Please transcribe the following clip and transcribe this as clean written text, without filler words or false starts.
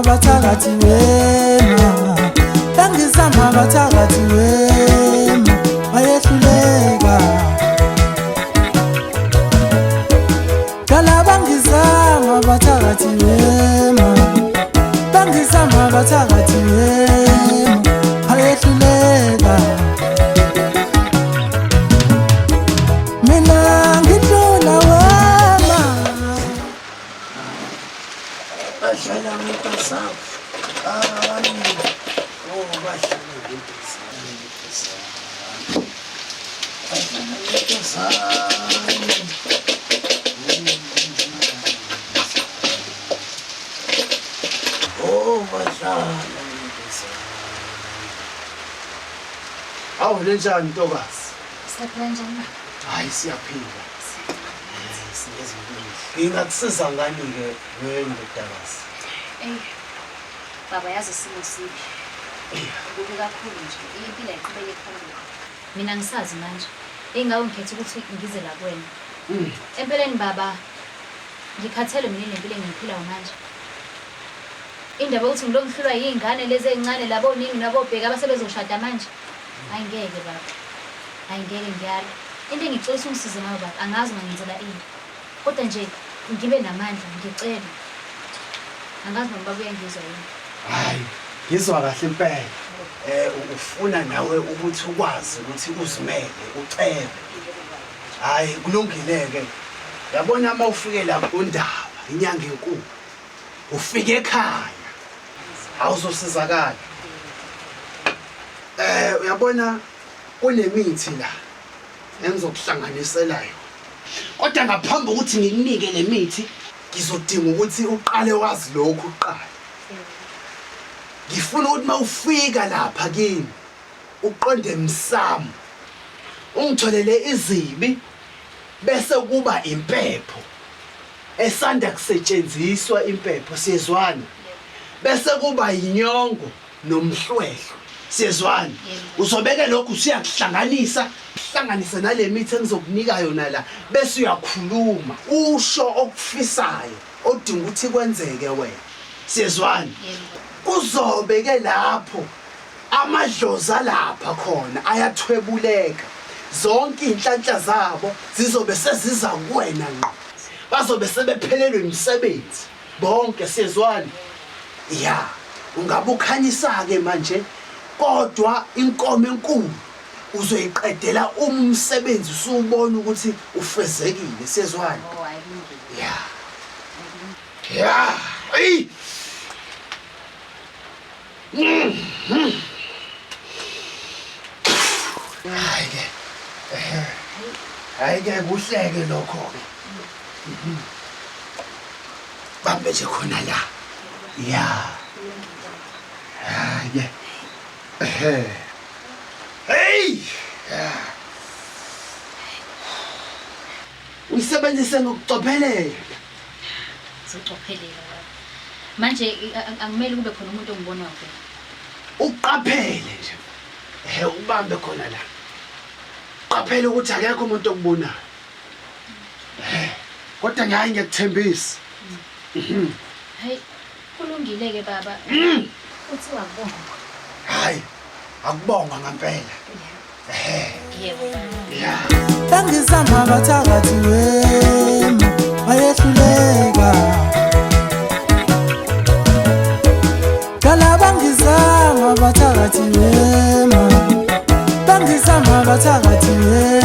bathakathi wema, bangizama bathakathi wema, bayehluleka. Dala bangizama bathakathi wema, bangizama bathakathi wema, bayehluleka. Mina ngidlula wema. Badlala ngento zabo. Hayi. Oh, badlala ngento zabo. Badlala ngento zabo. Oh, badlala ngento zabo. Awu lenjani ntokazi? Siyaphila njani baba? Hayi siyaphila. Ngingakusiza ngani-ke wendodakazi? Eyi baba yazi isimo sibi. Kubi kakhulu nje. Impilo ayiqhubeke phambili. Mina ngisazi manje. Ingawe ngikhetha ukuthi ngize la kuwena. Empeleni baba ngikhathele mina nempilo engiyiphilayo manje. Indaba yokuthi ngilokhu ngihlulwa yiy'ngane lezi ey'ncane labo nini nabobheka abasebezoshada manje. Hayi ngeke baba. Hayi ngeke ngiyala. Into engicela ukuthi ungisize ngayo baba angazi ungangenzela ini. Kodwa nje ngibe namandla ngicela. Angazi noma baba uyangizwa yini. Hayi, ngizwa kahle impela. Eh ufuna nawe ukuthi ukwazi ukuthi uzimele, ucebe. Hayi kulungile-ke. Yabona uma ufike la kundaba inyanga enkulu. Ufike ekhaya. Awuzosizakala. Eh uyabona kunemithi la engizokuhlanganisela yona. Kodwa ngaphambi kokuthi ngikunike le mithi ngizodinga ukuthi uqale wazi lokhu kuqala. Ngifuna ukuthi mawufika lapha kimi uqonde emsamo ungitholele izibi bese kuba impepho esanda kusetshenziswa impepho siyezwana bese kuba yinyongo nomhlwehlwe siyezwana uzobeke lokhu usuyakuhlanganisa hlanganise nale mithi engizokunika yona la bese uyakhuluma usho okufisayo odinga ukuthi kwenzeke wena siyezwana kuzobe ke lapho amadlozi alapha khona ayathwebuleka zonke iy'nhlanhla zabo zizobe seziza kuwena ngqo bazobe sebephelelwe imisebenzi bonke siyezwana ya ungabe ukhanyisa-ke manje kodwa inkomo enkulu uzoyiqedela uma umsebenzi usuwubona ukuthi ufezekile siyezwana Oh, hayi kulungile. ya ya eyi Hayi ke. Hayi ke kuhleke lokho ke. Bambe nje khona la. Ya. Hayi ke. Ehe. Hey! Uyisebenzise ngokucophelela. Zocophelela baba. Manje angimele kube khona umuntu ongibonayo vele. Uqaphele nje. Ehe ubambe khona la. Qaphele ukuthi akekho umuntu okubonayo. Eh, kodwa ngiyayi ngiyakuthembisa. Hayi kulungile ke baba. Uthi wakubonga. Hayi, akubongwa ngempela. Ehe. Yebo baba. Yeah. Bangizama bathakathi wema, bayehluleka. Dala bangizama bathakathi wema, bangizama bathakathi wema.